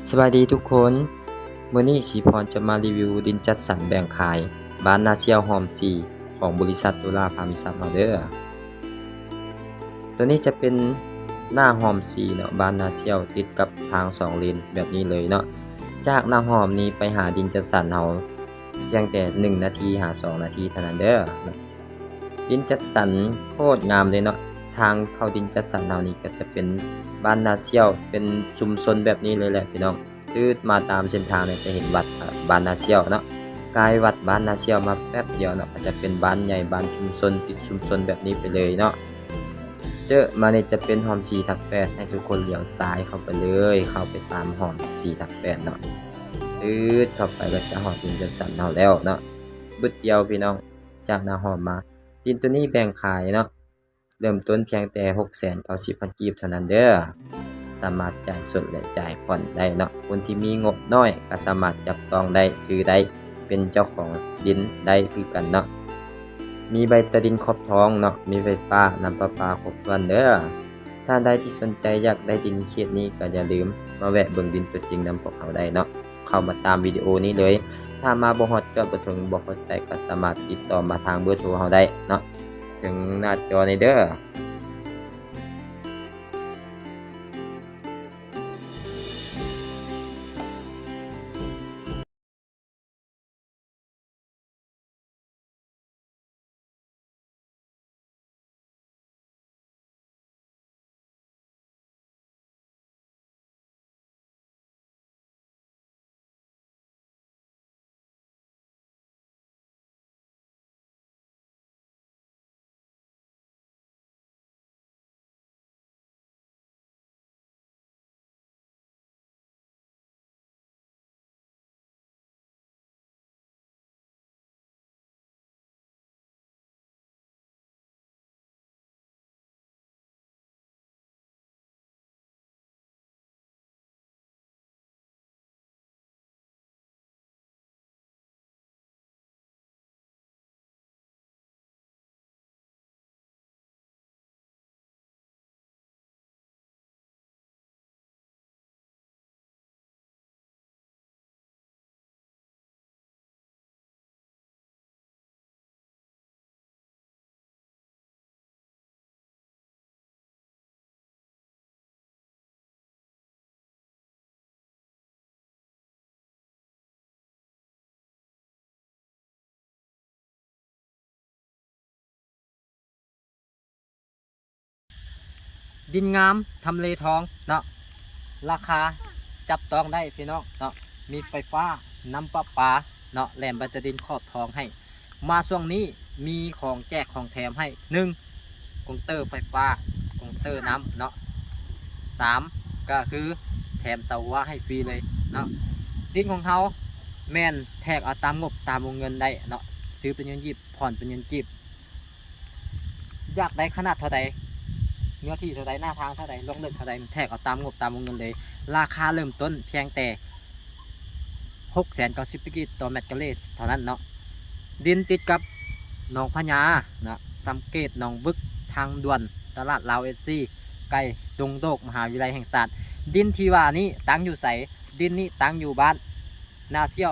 ສະບາຍດີທຸກຄົນ, ມື້ນີ້ສີພອນຈະມາຣີວິວດິນຈັດສັນແບ່ງຂາຍ ບ້ານນາສ່ຽວຮ່ອມສີ່ ຂອງບໍລິສັດໂດລາພາມີຊັບເຮົາເດີ້. ໂຕນີ້ຈະເປັນໜ້າຮ່ອມສີ່ເນາະ, ບ້ານນາສ່ຽວ ຕິດກັບທາງສອງເລນແບບນີ້ເລີຍເນາະ. ຈາກໜ້າຮ່ອມນີ້ໄປຫາດິນຈັດສັນເຮົາ ພຽງແຕ່ໜຶ່ງນາທີຫາສອງນາທີເທົ່ານັ້ນເດີ້. ດິນຈັດສັນໂຄດງາມເລີຍເນາະ. ທາງເຂົ້າດິນຈັດສັນເຮົານີ້ກໍຈະເປັນບ້ານນາສ່ຽວ ເປັນຊຸມຊົນແບບນີ້ເລີຍແຫຼະພີ່ນ້ອງ. ຈືດມາຕາມເສັ້ນທາງນີ້ຈະເຫັນວັດ ອາ ບ້ານນາສ່ຽວເນາະ. ກາຍວັດບ້ານນາສ່ຽວມາແປັບດຽວເນາະ ກໍຈະເປັນບ້ານໃຫຍ່ ບ້ານຊຸມຊົນ ຕິດຊຸມຊົນແບບນີ້ໄປເລີຍເນາະ. ເຈີມານີ້ຈະເປັນຮ່ອມສີ່ທັບແປດ ໃຫ້ທຸກຄົນລ້ຽວຊ້າຍເຂົ້າໄປເລີຍ, ເຂົ້າໄປຕາມຮ່ອມສີ່ທັບແປດເນາະ. ຈືດເຂົ້າໄປກໍຈະຮອດດິນຈັດສັນເຮົາແລ້ວເນາະ. ບຶດດຽວພີ່ນ້ອງ ຈາກໜ້າຮ່ອມມາ. ດິນໂຕນີ້ແບ່ງຂາຍເນາະ, ເລີ່ມຕົ້ນພຽງແຕ່ຫົກແສນເກົ້າສິບພັນກີບເທົ່ານັ້ນເດີ້. ສາມາດຈ່າຍສົດ ແລະ ຈ່າຍຜ່ອນໄດ້ເນາະ. ຄົນທີ່ມີງົບນ້ອຍກໍສາມາດຈັບຕ້ອງໄດ້, ຊື້ໄດ້, ເປັນເຈົ້າຂອງດິນໄດ້ຄືກັນເນາະ. ມີໃບຕາດິນຂອບທອງເນາະ, ມີໄຟຟ້າ, ນ້ຳປະປາຄົບຖ້ວນເດີ້. ທ່ານໃດທີ່ສົນໃຈຢາກໄດ້ດິນເຂດນີ້ ກໍຢ່າລືມມາແວະເບິ່ງດິນຕົວຈິງນຳພວກເຮົາໄດ້ເນາະ. ເຂົ້າມາຕາມວິດີໂອນີ້ເລີຍ. ຖ້າມາບໍ່ຮອດ ຈອດບໍ່ເຖິງ ບໍ່ເຂົ້າໃຈ ກໍສາມາດຕິດຕໍ່ມາທາງເບີໂທເຮົາໄດ້ເນາະ, ເທິງໜ້າຈໍນີ້ເດີ້. ດິນງາມ ທຳເລທອງເນາະ, ລາຄາຈັບຕ້ອງໄດ້ພີ່ນ້ອງເນາະ, ມີໄຟຟ້າ ນ້ຳປະປາເນາະ ແລະ ໃບຕາດິນຂອບທອງໃຫ້. ມາຊ່ວງນີ້ມີຂອງແຈກຂອງແຖມໃຫ້, ໜຶ່ງ ກົງເຕີໄຟຟ້າ, ກົງຕີນ້ຳເນາະ. ສາມ ກໍຄືແຖມເສົາຮົ້ວໃຫ້ຟຣີເລີຍເນາະ. ດິນຂອງເຮົາແມ່ນແທກເອົາຕາມງົບຕາມວົງເງິນໄດ້ເນາະ, ຊື້ເປັນເງິນກີບ ຜ່ອນເປັນເງິນກີບ. ຢາກໄດ້ຂະໜາດເທົ່າໃດ, ເນື້ອທີ່ເທົ່າໃດ, ໜ້າທາງເທົ່າໃດ, ລວງເລິກເທົ່າໃດ, ແທກເອົາຕາມງົບຕາມວົງເງິນເລີຍ. ລາຄາເລີ່ມຕົ້ນພຽງແຕ່ຫົກແສນເກົ້າສິບກີບຕໍ່ແມັດກາເຣເທົ່ານັ້ນເນາະ. ດິນຕິດກັບໜອງພະຍານະ, ສຳເກດໜອງບຶກ, ທາງດ່ວນຕະຫຼາດລາວເອສຊີ, ໃກ້ດົງໂດກມະຫາວິທະຍາໄລແຫ່ງຊາດ. ດິນທີ່ວ່ານີ້ຕັ້ງຢູ່ໃສ? ດິນນີ້ຕັ້ງຢູ່ບ້ານນາສ່ຽວ.